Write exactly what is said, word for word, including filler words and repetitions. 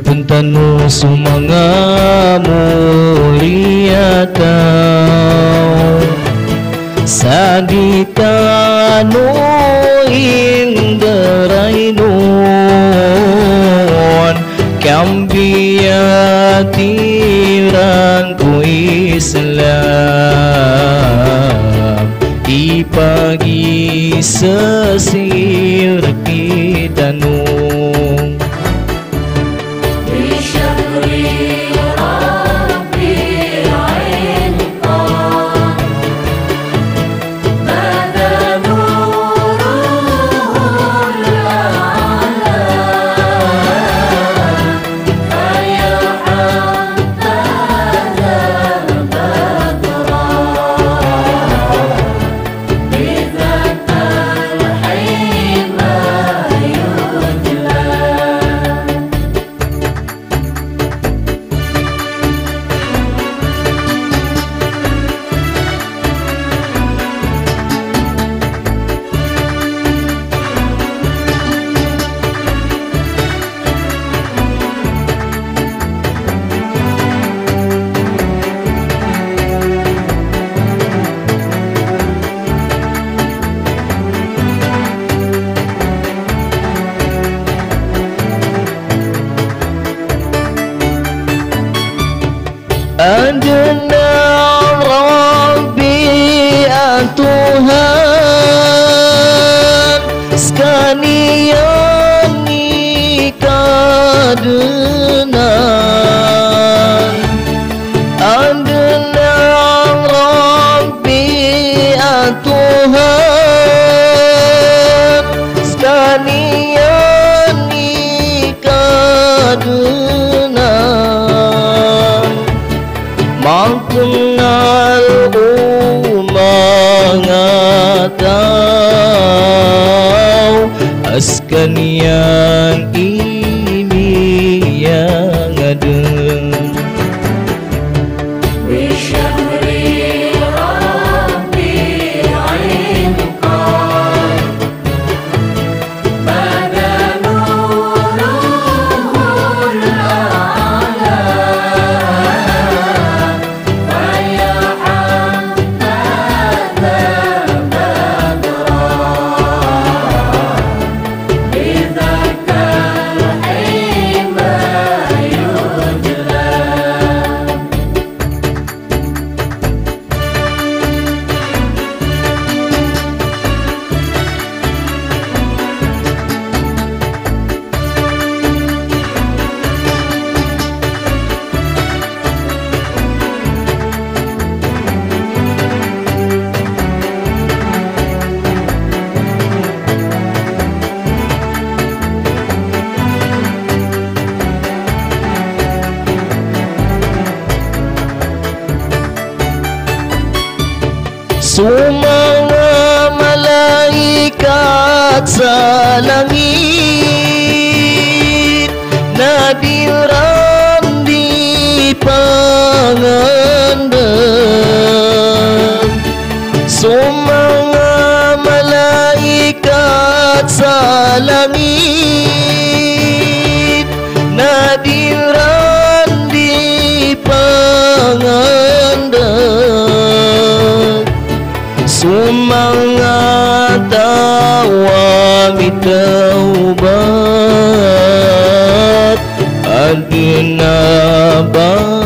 Pn tano so manga moriyataw sa di tano indarainon, kambiyatiran ko Islam, ipagisasir kitano. Adnan Rabbi a Tohan, skaniyan i Kadnan. Adnan Rabbi a Tohan, skaniyan i Kadnan. Maknal o manga taw a skaniyan i miyangadn. So manga malaikat sa langit na di ran di pangandn. So manga malaikat sa langit na di ran di pangandn. So manga taw a mitawbat, adn a ba